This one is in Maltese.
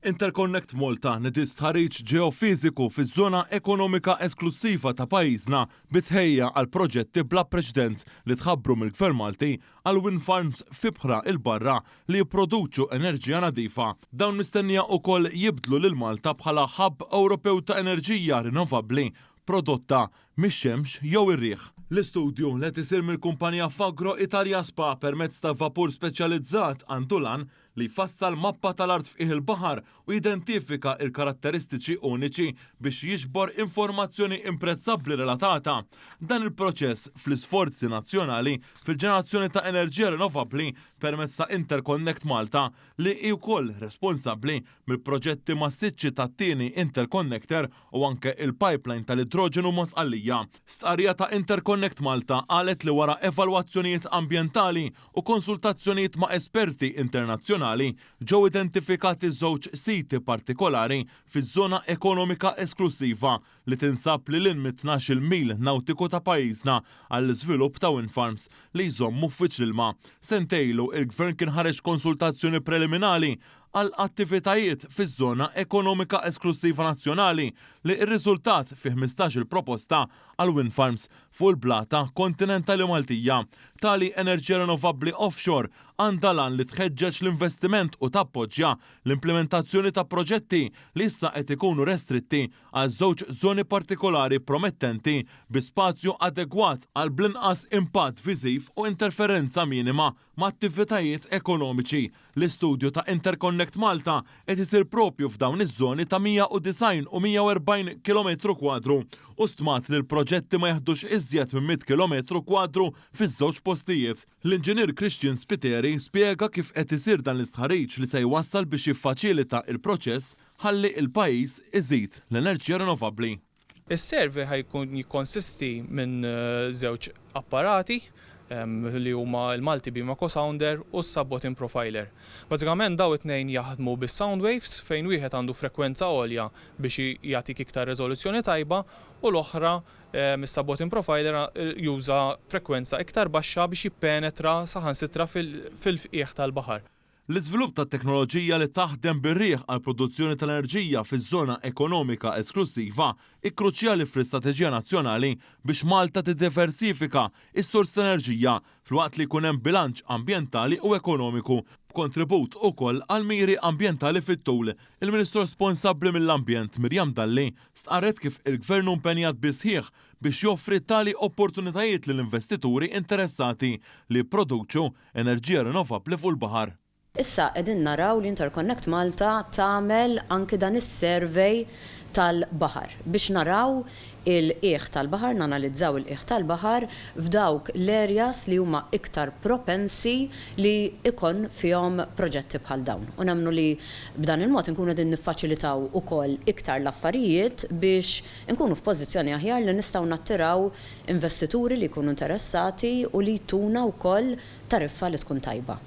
Interconnect Malta nediet stħarriġ ġeofiżiku fiż-żona ekonomika esklussiva ta' pajjiżna bi tħejjija għal proġetti bla preċedent li tħabbru mill-Gvern Malti għal wind farms f'ibħra 'l barra li jipproduċu enerġija nadifa. Dawn mistennija ukoll jibdlu lil Malta bħala hub Ewropew ta' enerġija rinnovabbli prodotta mix-xemx jew ir-riħ. L-istudju li qed isir mill-kumpanija Fagro Italia Spa permezz ta' vapur speċjalizzat għandu l-għan li jfassal mappa tal-art f'qiegħ il-baħar u jidentifika l-karatteristiċi uniċi biex jiġbor informazzjoni imprezzabbli relatata. Dan il-proċess fl-isforzi nazzjonali fil-ġenerazzjoni ta' enerġija rinnovabbli permezz ta' Interconnect Malta li hi wkoll responsabbli mill-proġetti massiċċi tat-tieni interconnector u anke il-pipeline tal-idroġenu ma' Sqallija. Stqarrija ta' Interconnect Malta qalet li wara evalwazzjonijiet ambjentali u konsultazzjonijiet ma' esperti internazzjonali ġew identifikati żewġ siti partikolari fiż-żona ekonomika esklussiva li tinsab lil hinn mit-tnax-il mil nawtiku ta' pajjiżna għall-iżvilupp ta' wind farms li jżommu f'wiċċ l-ilma. Sentejn ilu il-Gvern kien ħareġ konsultazzjoni preliminali għal attivitajiet fiż-żona ekonomika esklussiva nazzjonali li rriżultat fi 15-il proposta għal wind farms fuq il-blata kontinentali Maltija. Tali enerġija rinnovabbli offshore għandha l-għan li tħeġġeġ l-investiment u tappoġġja l-implimentazzjoni ta' proġetti li issa qed ikunu restritti għal żewġ żoni partikolari promettenti bi spazju adegwat għal bl-inqas impatt viżiv u interferenza minima ma' attivitajiet ekonomiċi. L-istudju ta' Interconnect Malta qed isir proprju f'dawn iż-żoni ta' 190 u 140 kilometru kwadru u stmat li l-proġetti ma jiħdux iżjed minn 100 kilometru kwadru fiż-żewġ postijiet. L-Inġinier Christian Spiteri spjega kif qed isir dan l-istħarriġ li se jwassal biex jiffaċilita l-proċess ħalli l-pajjiż iżid l-enerġija rinnovabbli. Is-survey ħa jkun jikkonsisti minn żewġ apparati li huma l-Multi-Beam Echo Sounder u s-Sub-Bottom Profiler. Bażikament dawn it-tnejn jaħdmu bis-sound waves fejn wieħed għandu frekwenza għolja biex jagħtik iktar reżoluzzjoni tajba u l-oħra is-Sub-Bottom Profiler juża frekwenza iktar baxxa biex jippenetra saħansitra fil-fqiegħ tal-baħar. L-iżvilupp ta' teknoloġija li taħdem bir-riħ għall-produzzjoni tal-enerġija fiż-żona ekonomika esklussiva hi kruċjali fl-istrateġija nazzjonali biex Malta tiddiversifika s-sors ta' enerġija filwaqt li jkun hemm bilanċ ambjentali u ekonomiku b'kontribut ukoll għall-miri ambjentali fit-tul. Il-Ministru responsabbli mill-Ambjent Miriam Dalli stqarret kif il-Gvern hu impenjat bis-sħiħ biex joffri tali opportunitajiet lill-investituri interessati li jipproduċu enerġija rinnovabbli fuq il-baħar. Issa qegħdin naraw li Interconnect Malta tagħmel anki dan is-survey tal-baħar biex naraw il-qiegħ tal-baħar, nanalizzaw il-qiegħ tal-baħar f'dawk l-areas li huma iktar propensi li jkun fihom proġetti bħal dawn. U nemmnu li b'dan il-mod inkunu qegħdin niffaċilitaw ukoll iktar l-affarijiet biex inkunu f'pożizzjoni aħjar li nistgħu nattiraw investituri li jkunu interessati u li jtuna wkoll tariffa li tkun tajba.